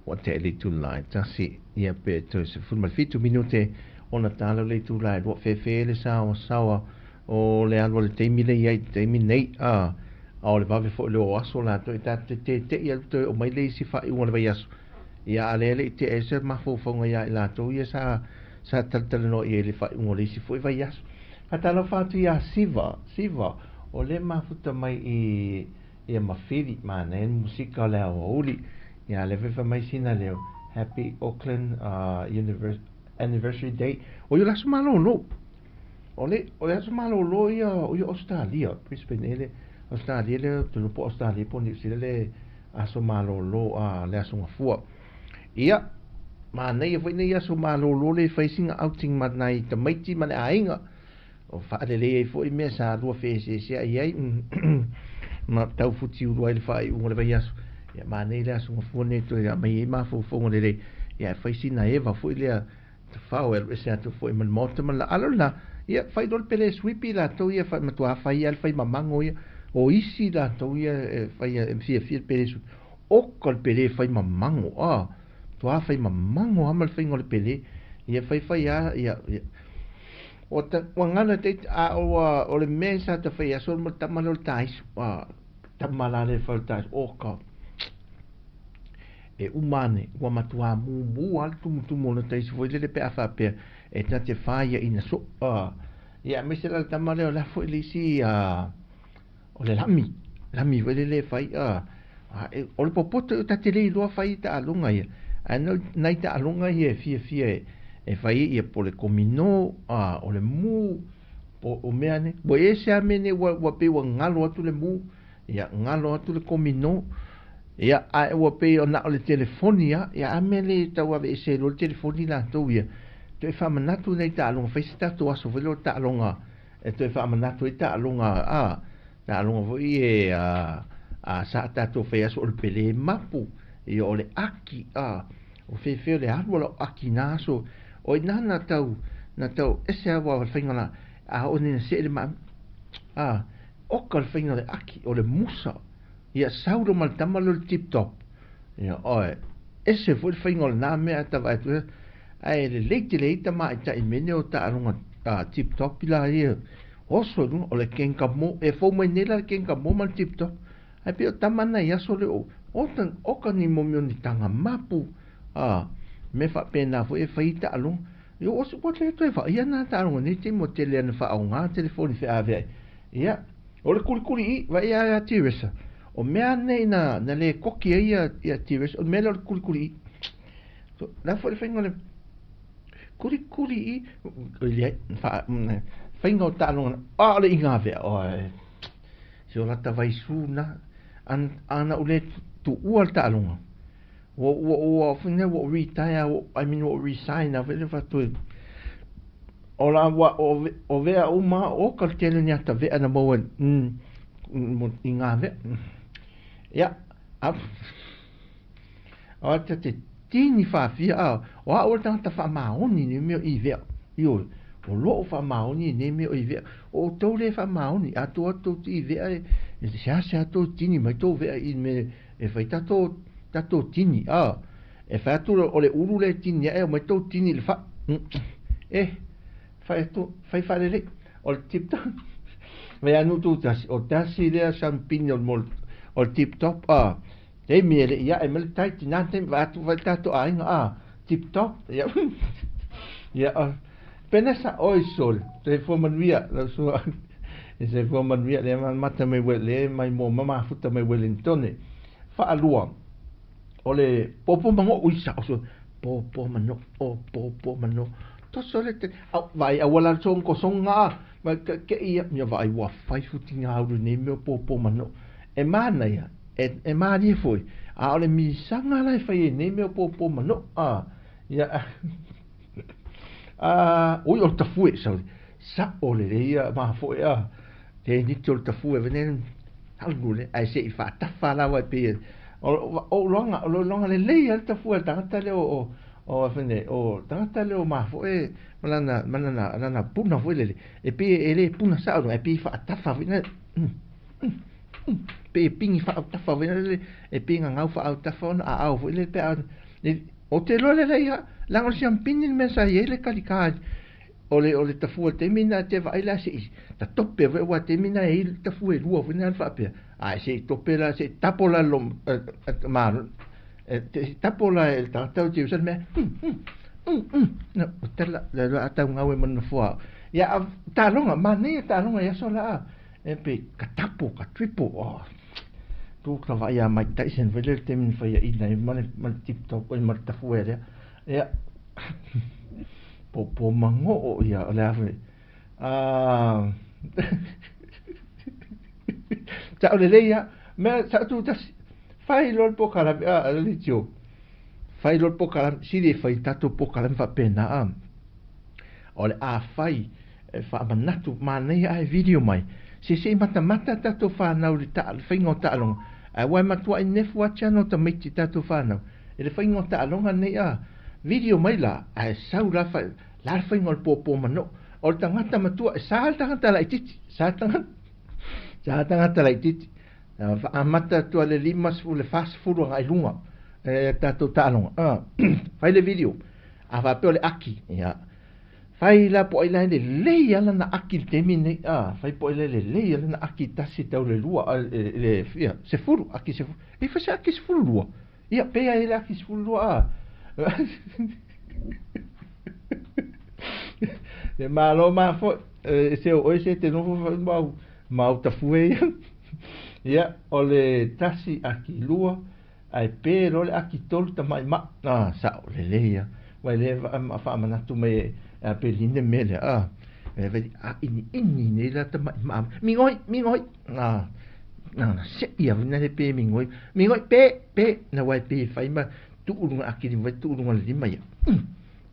ua te ele tū lai tasi ia pe toe 17 minute ona tālo le tū lai lua whewhe le sawa sawa o le alua le taimi le iai taimi nei a a o le vave fo le o aso la toe tā te te te ia toe o mai le isi wha i wana vai aso ia a le le te ese mafaufauga ia i latou ia sa sa talatalanoa i ai le faaiuga o le isi foi vaiaso. Faatalofa atu iā Siva, Siva, o le mafuta mai i ia Mafili, manaia le musika o le aoauli, ia le fai mai sina leo, Happy Auckland uh, Anniversary Day. O ia le aso malōlō. O le, o le aso malōlō ia o ia Australia, Brisbane e le Australia le, tonu po Australia po New Zealand le aso malōlō a le aso gafua. Ia, manaia foi nei aso malōlō le fai sina outing ma nai tamaiti ma le aiga. O faalelei ai foi mea sa lua feeseeseai ai ma tau futiulu ai le faaiuga o le vaiaso. Ia, manaia le aso gafua nei toe aumai ai mafaufauga lelei. Ia, e fai sina eva foi lea tafao e alu ese atu foi ma le maota ma le laala lena. Ia, fai loa le pele suipi latou ia, matuā fai lava le fai mamago ia. O isi latou ia e fai e fiafia le pele suipi. Oka le pele fai mamago, a, matuā fai mamago lava ma le faiga o le pele. Ia fai fai lava, ia, ia. Ua ta, ua gana te, a ua, o le mea sa ta fai aso ma le tama lea o le taiso, a. Tama la le fai o le taeao, oka, e uma ane, ua matuā mumu lava le tumutumu o lota isi foi lele pe a faapea e ta te whāia ina so, ia, aemaise la le tama lea o le a foi le isi, o le lami, lami foi lele e fai, o le popoto ta te le iloa fai i taaloga ia, ae nai taaloga ia e fiafia e fai ai ia po o le komino, o le mu, po o mea nei, ua ese lava mea nei ua pei ua galo atu le mu, ia galo atu le komino, ia ae ua pei na o le telefoni lava, ia a mea le tau aveese ai loa le telefoni latou ia, toe faamanatu nai taaloga, fai se tatou aso foi lea o taaloga e toe faamanatu ai taaloga, taaloga foi e sa tatou fai aso o le pele mapu, ia o le aki, o fefe o le alu o lau aki na aso, o i ina na tau ese lava o le faiga la, a oo ina see le maa, oka le faiga o le aki, o le musa, ia sau loa ma le tama lea o le tip top, ia oe, ese foi le faiga o lena mea a ta vaai atu, ae lelei tele ai tamaitai i mea nei o taaloga tip top la ia, oso i luga, o le kenkamo, e fou mai nei la le kenkamo ma le tip top, ae pei o tama na i aso lea o, oka ni mo mea o ni taga mapu, mea faapena foi e fai ai taaloga. Ia ua le toe vaaia na taaloga i nei taimi ua tele ina faaaoga telefoni feaveai. Ia, o le kulikuli i, vaai ia Teresa. O mea nei na le koki ai ia Teresa, o le mea lea o le kulikuli i. La foi le faiga o le kulikuli i, faiga o taaloga, o le igavea, oe. Se o lata vaisu na, ana u le tuua le taaloga. Ua ua retire, I mean ua resign a foi le faatoe. O la ua o vea uma o ka le tele ni ata vea na maua i ngā vea. Ia, o te te tini whaafia, o a o le tangata whaamaoni ni mea i vea. Ioe, o loo whaamaoni ni mea i vea. O tau le whaamaoni, a tō atu i vea e se ase a tō tini mai tō vea i me e whai tatou tini, e fai atu o le ulu le tini ae o mai tō tini le wha, e, fai atu, fai whalele, o le tip top, mai anu tū tasi, o tasi lea sampini o le o le tip top, taimi e le ia e mele tai tina taimi va atu vai tatou aiga, tip top, ia, ia, pena sa oi sol, te fua manuia, lau sua, e se fua manuia, le mata mai le mai mo mama futa mai Wellington, whaalua, o le popo mango ui sa o so popo mano o popo mano toso le te au vai au la song ko songa ma ke ia mia vai ua fai futi ngā uru nei mea popo mano e mana ia e mārie foi a o le misanga la e fai e nei mea popo mano a ia a ui o tafue sa sa o le ia ma foi a te niti o le tafue vene alu le ai se i whaatafa lawa e pe o longa le lei le tafue tangata le o whene o tangata le o mafo e manana puna foi lele e pe e le puna sa e pe whaatafa foi na pe pingi whaatafa foi lele e pe ngau whaatafa ona a au foi le pe a o te loa le lei langa o siampini le mea sa i ai le kalika o le tafua te mina te vaai la se ta tope foi ua te mina e le tafua e lua foi na le faapea ai se tope la se tapo la lo ma te tapo la e tagata o te usa le mea no o tala le atau ngau e mana fua ia taaloga manaia taaloga i aso la e pe ka tapo ka tripo o tu ka vaai a Mike Tyson foi le taimi na faiaina ai ma le tip top ma le tafua lea ia popo mango ia o le a foi ta o le lei mea sa tu tasi fai loa le pokalame a le tio fai loa le pokalame sili e fai tatou pokalame faapena a o le a fai e faamanatu manaia ae video mai se se i matamata tatou whanau le faiga o taaloga ae ua e matuai nefu atu ana o tamaiti tatou whanau e le faiga o taaloga nei a video mai la ae sau la la le faiga o le pōpō mano o le tagata matua e sa le tagata laitiiti sa tagata laitiiti faamata atu a le 50 le 40 agai luga e tatou taaloga fai le video a faapea o le aki ia Fai la po ai la le lei ala na aki le taimi nei a fai po ai la le lei ala na aki tasi tau le lua le fia se furu aki se furu e fa se aki se furu lua ia pe ai le aki se furu lua a le malo ma fo se o se te no fo mau mau tafue ia o le tasi aki lua ai pe lo le aki tolu tamai ma a sa o le lei ia vai le fa manatu mai a pe line mele a e vai a ini ini nei la tamai ma mingoi mingoi a na se ia na le pe mingoi mingoi pe pe na wai pe fai ma tu ulunga aki ni vai tu ulunga le lima ia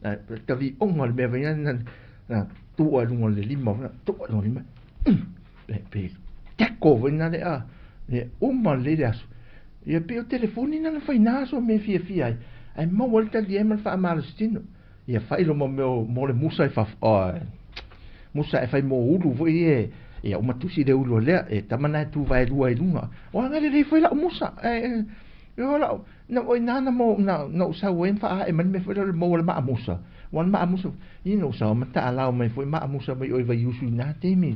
a ta vi onga le me vai na na tu ulunga le lima na tu ulunga lima pe pe tako vai na le a le uma le le aso ia pe o telefoni na fai na so me fia fia ai ai mo volta li e mal fa malostino ia fai lo mo mo le musa e fa musa e fai mo ulu foi e ia uma tusi le ulu lea e tamana tu vai lua i lunga o anga le foi la musa e yo la na oi nana mo na na sa wen fa e man me foi le mo le ma musa wan ma musa i no sa ma ta ala mai foi ma musa mai oi vai usu na te mi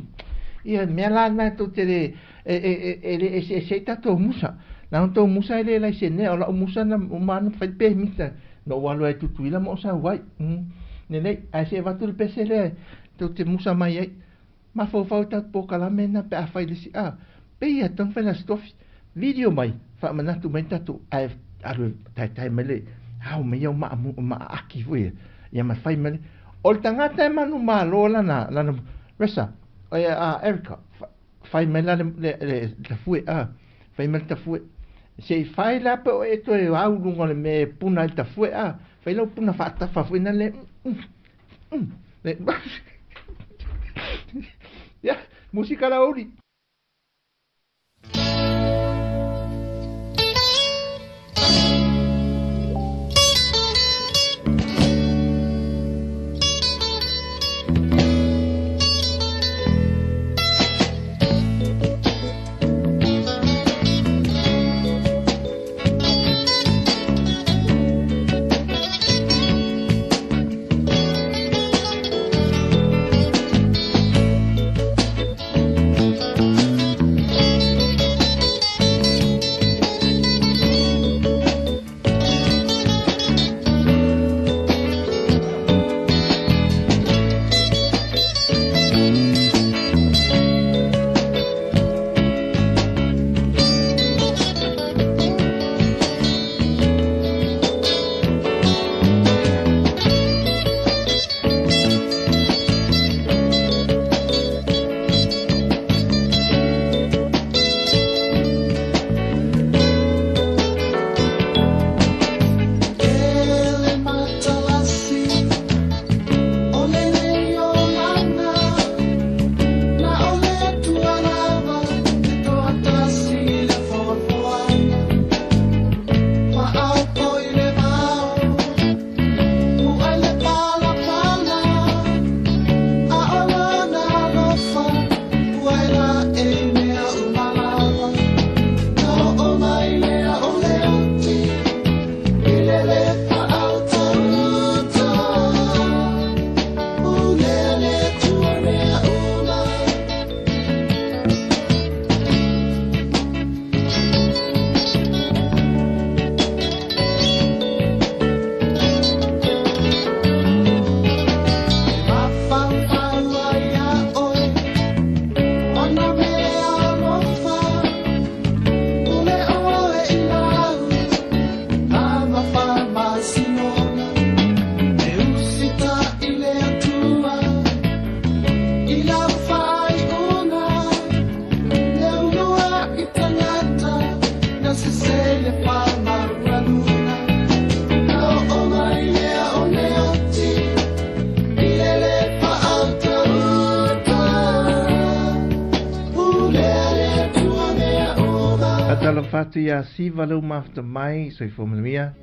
ia me la na tu te le e e e e se ta to musa na to musa le la se ne o la musa na ma na fai pe mita no walo ai tutuila mo sa wai ne nei ai se va tu le pese le tu te musa mai ai ma fo fo ta po kala me na pe a fai le si a pe ia tang fai la stofi video mai fa manatu mai tatu ai alu tai tai mele hau me iau ma ma aki foi ia ma fai mele o le tangata e manu malo lana lana resa a Erica fai mele le le tafue a fai mele tafue se fai la pe e toe au lunga le me puna i tafue a fai lau puna faatafa foi na le le ia musika la uri. Fatu ia siva lau mafta mai soifua manuia.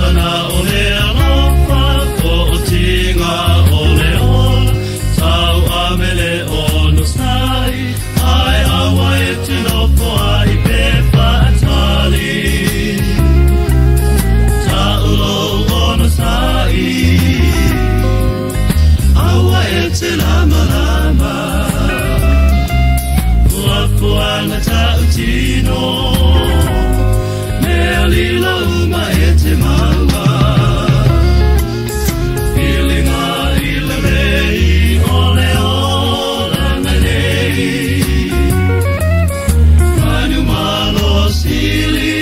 Sana o le alofa Fo'otiga o le ola Tau amele o no sai Ai aua e te nofo ai pe whaatali Taulo o no sai Aua e te lama lama Fuafuaga ta'utino Mea lilo uma e te maua Iliga i le lei o le olaga nei Manu malo sili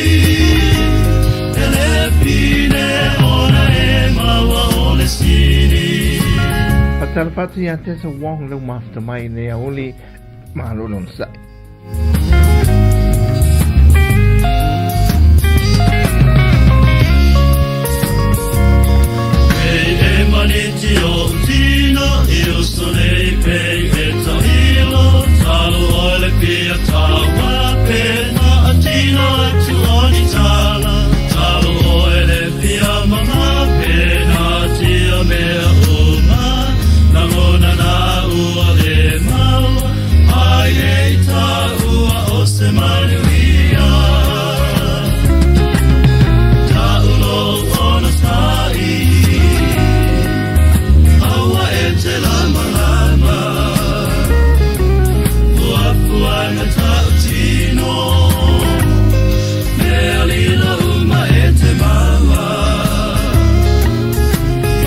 E le pine ona e maua o le sini. Faatalofa atu ia te Asa Wong lau mafuta mai i lenei aoauli malo le onosai. Pei e maniti o tino i uso nei pei e tailo Talo o le pia taua pe na atino atu o ni tala Talo o le pia mama pe na tia mea uma Nangona na ua le maua Ai e ta ua o se manuia Taulo ona sa'i Aua e te lama lama Fuafuaga ta'utino Mea lilo uma e te maua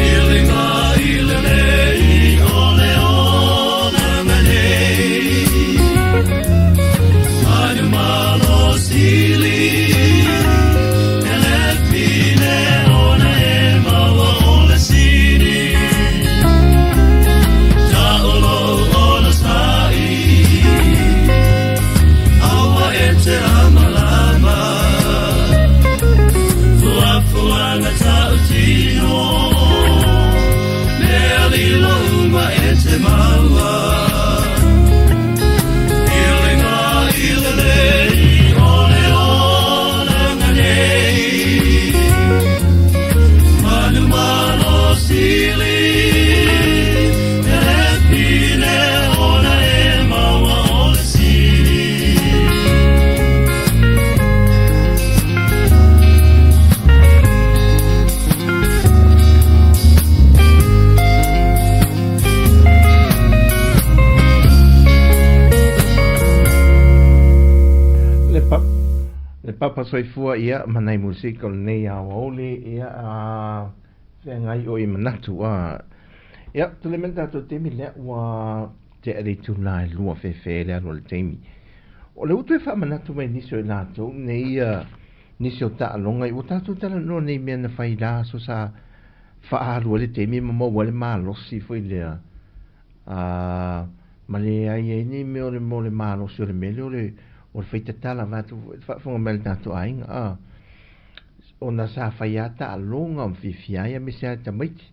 Iliga i le lei o le olaga nei Manu malo sili E le pine ona e maua o le sini Ta'ulo ona sa'i Aua e te lama lama Fuafuaga ta'utino Mea lilo uma e te maua Iliga i le lei o le olaga nei Manu malo sili E le pine ona e maua o le sini. Le pa le papa soifua ia ma nai musika o lenei aoauli ia a feagai o i manatu a ia tole mai le tatou taimi lea ua tea le itula e lua fefe le alu a le taimi o le utu e faamanatu mai nisi o i latou nei ia nisi o taaloga ua tatou talanoa nei mea na fai la aso sa faaalu ai le taimi ma maua ai le malosi foi lea a ma leai ai ni mea o le mo le malosi o le mea lea o le o le faitatala vaeatu foi le faafofoga mai a le tatou aiga a ona sa fai lava taaloga ma fiafia ai aemaise lava tamaiti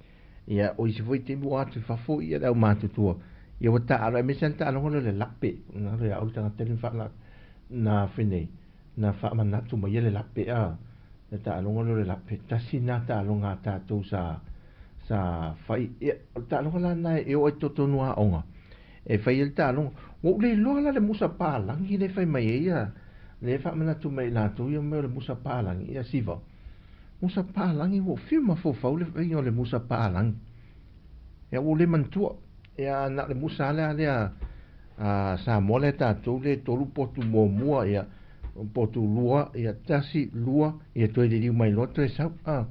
ia o isi foi taimi ua atu i fafo ia le aumatutua ia ua taalo aemaise lava le taaloga lea o le lape na le au le tagata le faala na fai nei na faamanatu mai ia le lape a le taaloga lea o le lape tasi na taaloga a tatou sa sa fai ia o le taaloga la lena e oo ai totonu aoga e fai ai le taaloga ua ou le iloa la le musa palagi le fai mai ai ia le faamanatu mai i latou ia mea o le musa palagi ia siva musa palagi ua ou fiu mafaufau le faiga o le musa palagi ia ua ou le manatua ia na o le musa lea lea a Samoa lea tatou le tolu potu muamua ia potu lua ia tasi lua ia toe liliu mai loa toe sau a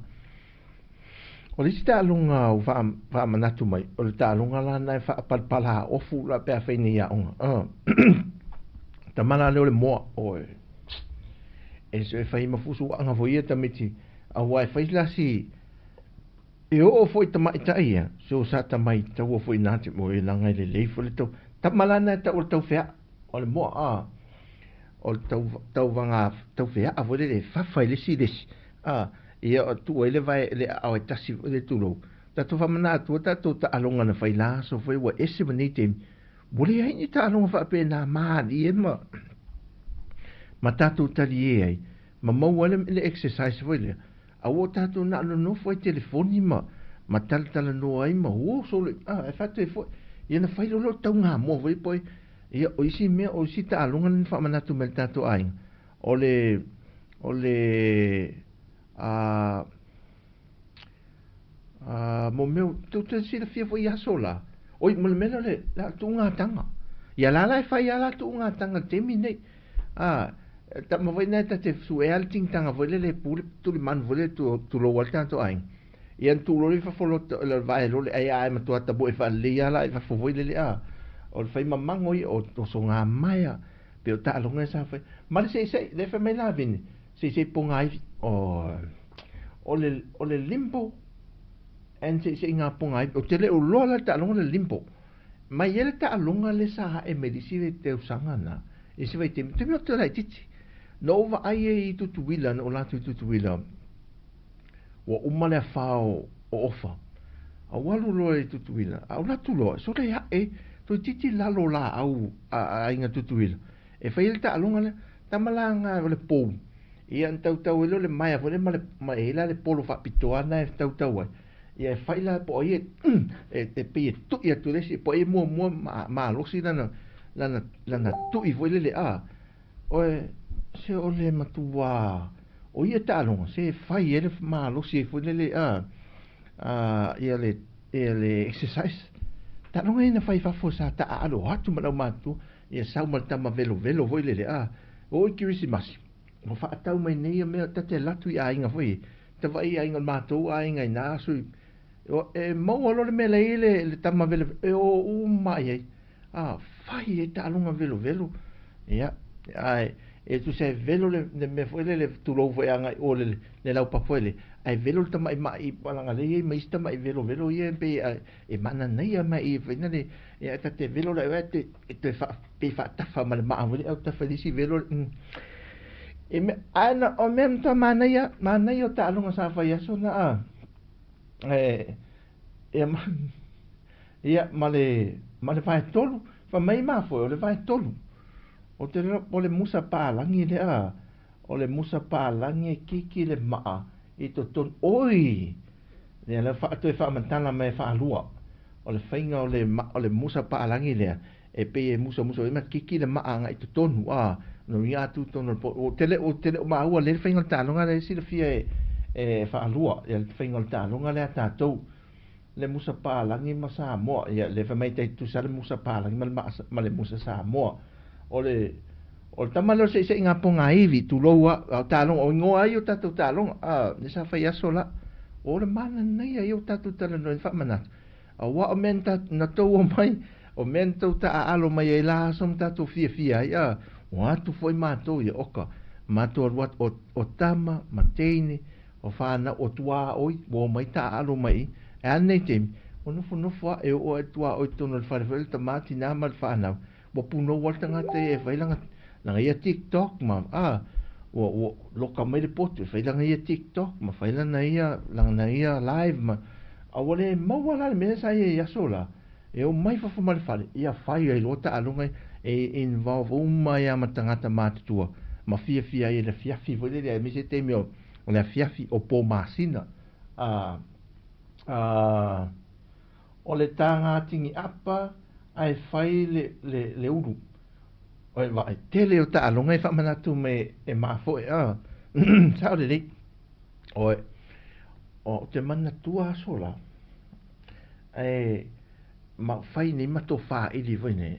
O le isi taaloga ua faamanatu mai, o le taaloga la lena e faapalapala-ofu la pe a fai nei aoga. Tama la lea o le moa, oi. E so e fai ma fusuaga foi ia tamaiti, aua e fai la si e oo foi tamaitai ia, so sa tamai taua foi na te mo e laga e lelei foi le tau. Tama la lena e tau o le taufeaa, o le moa, a. O le tau tauvaga taufeaa foi lele e fafa i le isi i le isi, a. Ia o tuu ai le vae le aao e tasi foi le tulou. Tatou faamana atua tatou taaloga na fai la aso foi ua ese ma nei taimi. Ua leai ni taaloga faapena malie ma ma tatou talie ai ma maua ai le exercise foi lea. A ua tatou na o nonofo ai i telefoni ma ma talatalanoa ai ma uo solo a e fa'atoe fo'i. Ia na fai loa lea o taugamoa foi po ia o isi mea o isi taaloga lea na faamanatu mai i le tatou aiga o le o le a a mo mea tou te silafia foi i aso la oi ma le mea lea o le la tuugataga. Ia la la e fai lava la tuugataga i le taimi lenei. A tama foi lena ta te suea le tigitaga foi lele e pu le tulimanu foi lele tulou ai le tatou aiga. Ia na tuu loa lea i fafo le vae loa le ai ae matua tapu'e faalelei lava la i fafo foi lele a. O le faimamago ia o tosoga maea pei o taaloga ia sa fai. Ma le seisei lea e fai mai Lavini, seisei pogaivi. O le o le limbo and seisei ga pogaivi. Ou te le o iloa la le taaloga o le limbo. Mai ai le taaloga lea sa a'e mai le isi tausaga na, isi vaitaimi, taimi o toe laitiiti. Na ou vaai ai i Tutuila, na ou alu atu i Tutuila, ua uma le afā o Ofa. A ua alu loa i Tutuila, a ou alu atu loa, sole a'e, toeitiiti lalo o laau a aiga Tutuila, e fai ai le taaloga lea. Tama la na o le pou, ia na tautau ai lea o le maea foi lea ma le, ma e i ai la le polo faapitoa lena e tautau ai. Ia e fai la po o ai e, e pei e tui atu i le isi, po o ai e muamua malosi lana, lana, lana tui foi lele a. Oe, se o le matuā o ia taaloga, se e fai ai le malosi ai foi lele a, a, ia le, ia le exercise. Taaloga ia na fai i fafo sa taaalo atu ma le aumatutua, ia sau ma le tama velovelo foi lele a. Oo i Kerisimasi, ua faatau mai nei ia mea, ta te alu atu i aiga foi ia, ta vaai i aiga o le matou aiga i na aso i, e maua loa le mea la e i ai le, le tama velovelo, e o uma lava i ai. A fai ai taaloga velovelo, ia, ae e tusa e velo le, le mea foi lele tulou foi agai i o le, le laupapa foi lele, ae velo le tamaimai leaga lea e i ai ma isi tamai velovelo ia e pei e mananaia mai i foi lele, ia ta te velo la e te e toe faa, pei faatafa ma le maa foi lele autafa i le isi velo. E mea, ae na, o mea matua manaia, manaia o taaloga sa fai aso na a. E, ia ma, ia ma le, ma le vae tolu, fai mai mafoe o le vae tolu. O te iloa po o le musa palagi lea, o le musa palagi e kiki le maa i totonu, oi! Lea la toe faamatala mai e faalua. O le faiga o le, o le musa palagi lea, e pei e musamusa ai ma kiki le maa agai i totonu, a, no ia atu totonu o le po, o te le, o te le o maua lea le faiga o le taaloga lea e silafia e, e faalua, ia le faiga o le taaloga lea a tatou. Le musa palagi ma Samoa, ia le fai mai tai tutusa le musa palagi ma le maa, ma le musa Samoa. O le, o le tama lea o le seiseiga pogaivi, tulou a, a o taaloga, o igoa ai o tatou taaloga, a, le sa fai aso la. O le mananaia ia o tatou talanoa i faamanatu. Aua o mea na tou omai, o mea na tou taaalo mai ai la aso ma tatou fiafia ai, a, ua atu foi matou ia oka, matou alu atu, o, o tama ma teine, o fanau, o tuaoi, ua omai taaalo mai i, e a lenei taimi, ua nofonofo lava, e oo lava i tuaoi i totonu o le fale foi le tama, tina ma le fanau, ua punou lava le tagata ia e fai lana, lana ia TikTok ma, a, ua, ua loka mai le potu e fai lana ia TikTok ma fai lana ia, lana ia live ma, a ua le maua la le mea sa i ai i aso la, e omai fafo ma le fale, ia fai ai loa taaloga e involve uma ai lava ma tagata matutua, ma fiafia ai i le afiafi foi lele, aemaise taimi o le afiafi o po masina, a, a, o le taga tiniʻapa ae fai le, le, le ulu. Oi vaai, tele o taaloga e faamanatu mai e mafoe, a, sao lelei. Oi, o te manatua aso la, ae ma fai nei matou faili foi nei,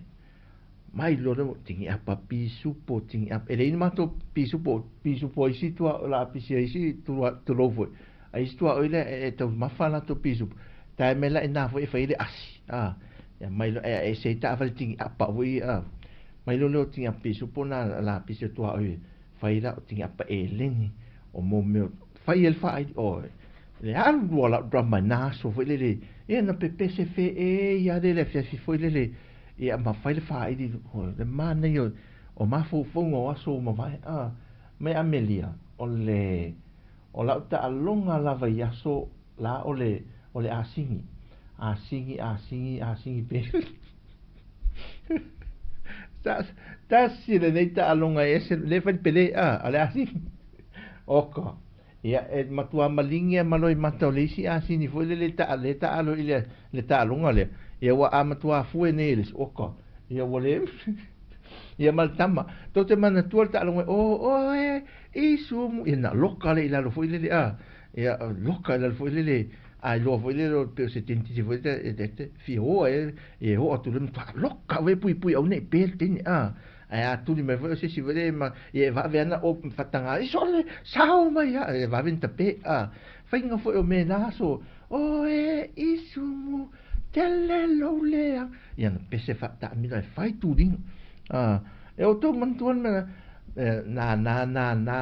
mai loa lea tiniʻapa pisupo, tiniʻapa, e leai ni matou pisupo, pisupo a isi tua, lapisi a isi tulou foi, a isi tuaoi lea e taumafa latou pisupo, tae mai la i ina foi e fai ai le asi, a, ia mai loa, e ese ai taavale tiniʻapa foi ia, a, mai loa lea o tiniʻapa pisupo na lapisi a tuaoi, fai la o tiniʻapa eleni, o mo mea, fai ai le faaili, oi, le alu loa lau drama i na aso foi lele, ia na pepese feʻe ia le le afiafi foi lele, ia ma fai le faaili, o le manaia o mafaufauga o aso ua mavae, a, mai Amelia, o le, o lau taaloga lava i aso la o le, o le asigi, asigi, asigi, asigi pe. Tasi lenei taaloga e ese, le fai le pele, a, o le asigi. Oka. Ia e matua maligi a ma loimata o le isi asini foi lele ta'a le taalo i le taaloga lea. Ia ua a matua fue nei le oka. Ia ua le ia ma le tama. Tou te manatua le taaloga o oe isumu. Ia na loka le i lalo foi lele a. Ia loka i lalo foi lele a iloa foi lele o pe o se tenitisi foi lele e te fia oa e e oo atu le matua loka we pui pui au nei pe le teine a. Ae a tuli mai foi o se isi foi lele ma ia e vave ana o fataga i sole sao mai a e vave ni tape a. Faiga foi o mea na aso oe isumu tele lou lea. Ia na pese faataamilo e fai tuliga. A e outou manatua le mea na na na na.